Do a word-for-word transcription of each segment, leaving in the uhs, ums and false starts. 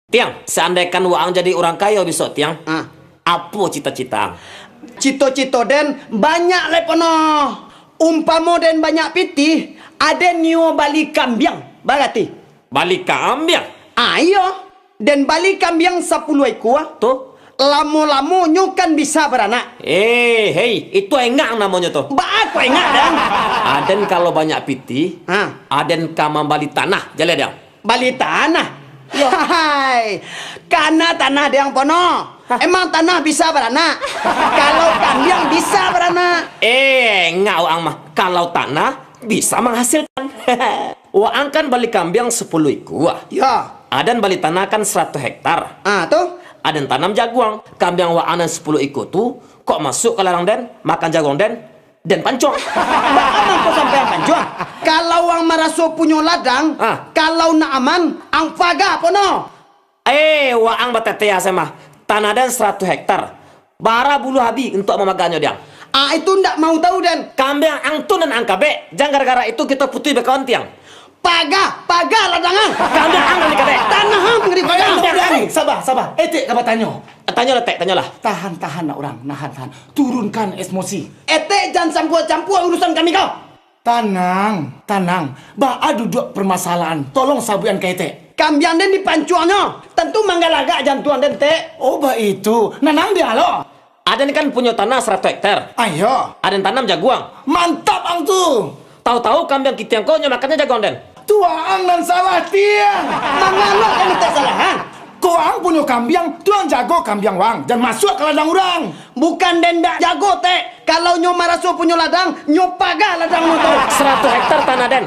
Tiang, seandaikan waang jadi urang kayo bisuak, Tiang, Ah. apo cita-cita ang? Cito-cito den banyak lai pono. Umpamo den banyak pitih, aden nio bali kambiang, barati? Bali kambiang? Ah, iyo. Den bali kambiang sapuluah ikua. Tu? Lamo-lamo nyo kan bisa baranak. Eh, hei, itu engak namonyo tu. Baa kok engak, Dang? Aden kalau banyak pitih, Ha. aden ka mambali tanah, jaleh, Dang. Bali tanah? Iyo. Hai, kana tanah Dang pono. Hah? Emang tanah bisa baranak? Kalau kambiang bisa baranak. Eh, engak waang mah. Kalau tanah bisa menghasilkan. Waang kan bali kambiang sapuluah ikua. Yo. Aden bali tanah kan saratuih hektar. Ah, tu? Aden tanam jaguang. Kambiang waang nan sapuluah ikua tu, kok masuak ka ladang den, makan jaguang den, den pancuang. Baa mangko sampai ang pancuang? Kalau ang maraso punyo ladang, Ah. kalau nak aman, ang paga pono. Eh, waang batetea se mah. Tanah den saratuih hektar. Bara buluah abi untuak mamaganyo, Dang. Ah, itu ndak mau tahu, den. Kambiang ang tu nan ang kabek. Jan gara-gara itu kito putuih bakawan, Tiang. Paga, paga ladang ang. Kambiang ang nan dikabek. Tanah ang nan dipaga. Dang, Dang, Dang. Sabar, sabar. Etek ka batanyo. Tanyolah, Tek, tanyolah. Tahan, tahan, nak urang. Nahan, tahan. Turunkan emosi. Etek jan campua-campua urusan kami ko. Tanang, tanang. Baa duduak permasalahan? Tolong sabuikan ka etek. Kambiang den dipancuangnyo. Tantu manggalagak jantuang den, Tek. Oh, baitu. Nanang dialo. Aden kan punyo tanah saratuih hektar. Ayo. Aden tanam jaguang. Mantap ang tu. Tahu-tahu kambiang kitiang ko nyo makannyo jaguang den. Tu ang nan salah, Tiang. Mangalo den etek salah, ha? Ko ang punyo kambiang, tu ang jago kambiang waang. Jan masuak ka ladang urang. Bukan den ndak jago, Tek. Kalau nyo maraso punyo ladang, nyo paga ladang nyo tu. Saratuih hektar tanah den.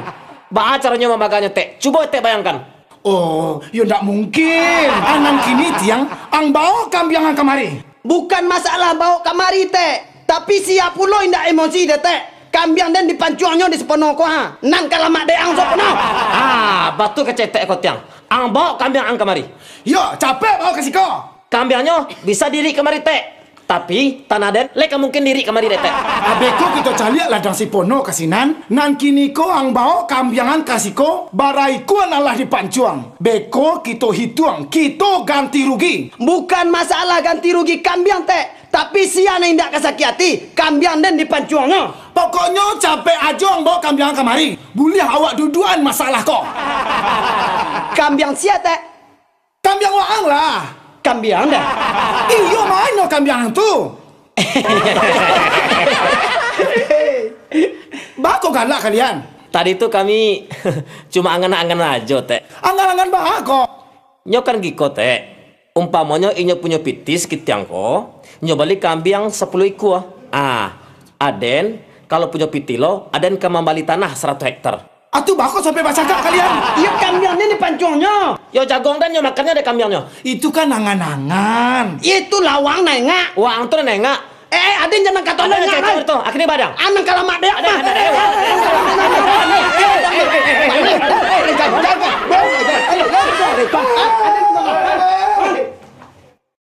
Baa caronyo mamaganyo, Tek? Cubo etek bayangkan. Oh, yo ndak mungkin. Anan kini, Tiang, ang baok kambiang ang kamari. Bukan masalah baok kamari, Tek. Tapi sia pulo indak emosi dek, Tek. Kambiang den dipancuangnyo di Sipono ko, ha. Nan ka lamak dek ang Sipono. Ah, batua kecek etek ko, Tiang. Ang baok kambiang ang kamari. Yo, capek baok ka siko. Kambiangnyo bisa diirik kamari, Tek. Tapi, tanah den lai ka mungkin diirik kamari dek etek. Abeko kito caliak ladang Sipono ka sinan, nan kini ko ang baok kambiang ang ka siko, bara ikua nan lah dipancuang. Beko kito hituang, kito ganti rugi. Bukan masalah ganti rugi kambiang, Tek, tapi sia nan indak ka sakik ati, kambiang den dipancuangnyo. Pokoknyo capek ajo ang baok kambiang ang kamari. Buliah awak duduakan masalah ko. Kambiang sia, Tek? Kambiang waang lah. Kambiang den? Iyo, ma nyo kambiang tu. Baa kok galak kalian? Tadi tu kami cuma angan-angan ajo, Tek. Angan-angan baa kok? Nyo kan giko, Tek. Umpamonyo inyo punyo pitih sakitiang ko, nyo bali kambiang sapuluah ikua. Ah, aden, kalau punyo pitih lo, aden ka mambali tanah saratuih hektar. Atu baa kok sampai bacakak kalian? Iyo, kambiang den dipancuangnyo. Yo, jaguang den nyo makannyo dek kambiangnyo. Itu kan angan-angan. Itu lah waang nan engak. Waang tu nan engak. Eh, eh, aden jan kato nan engak lai. Aden tu, akhirnyo badang. Anan ka lamak dek. Aden, aden, aden.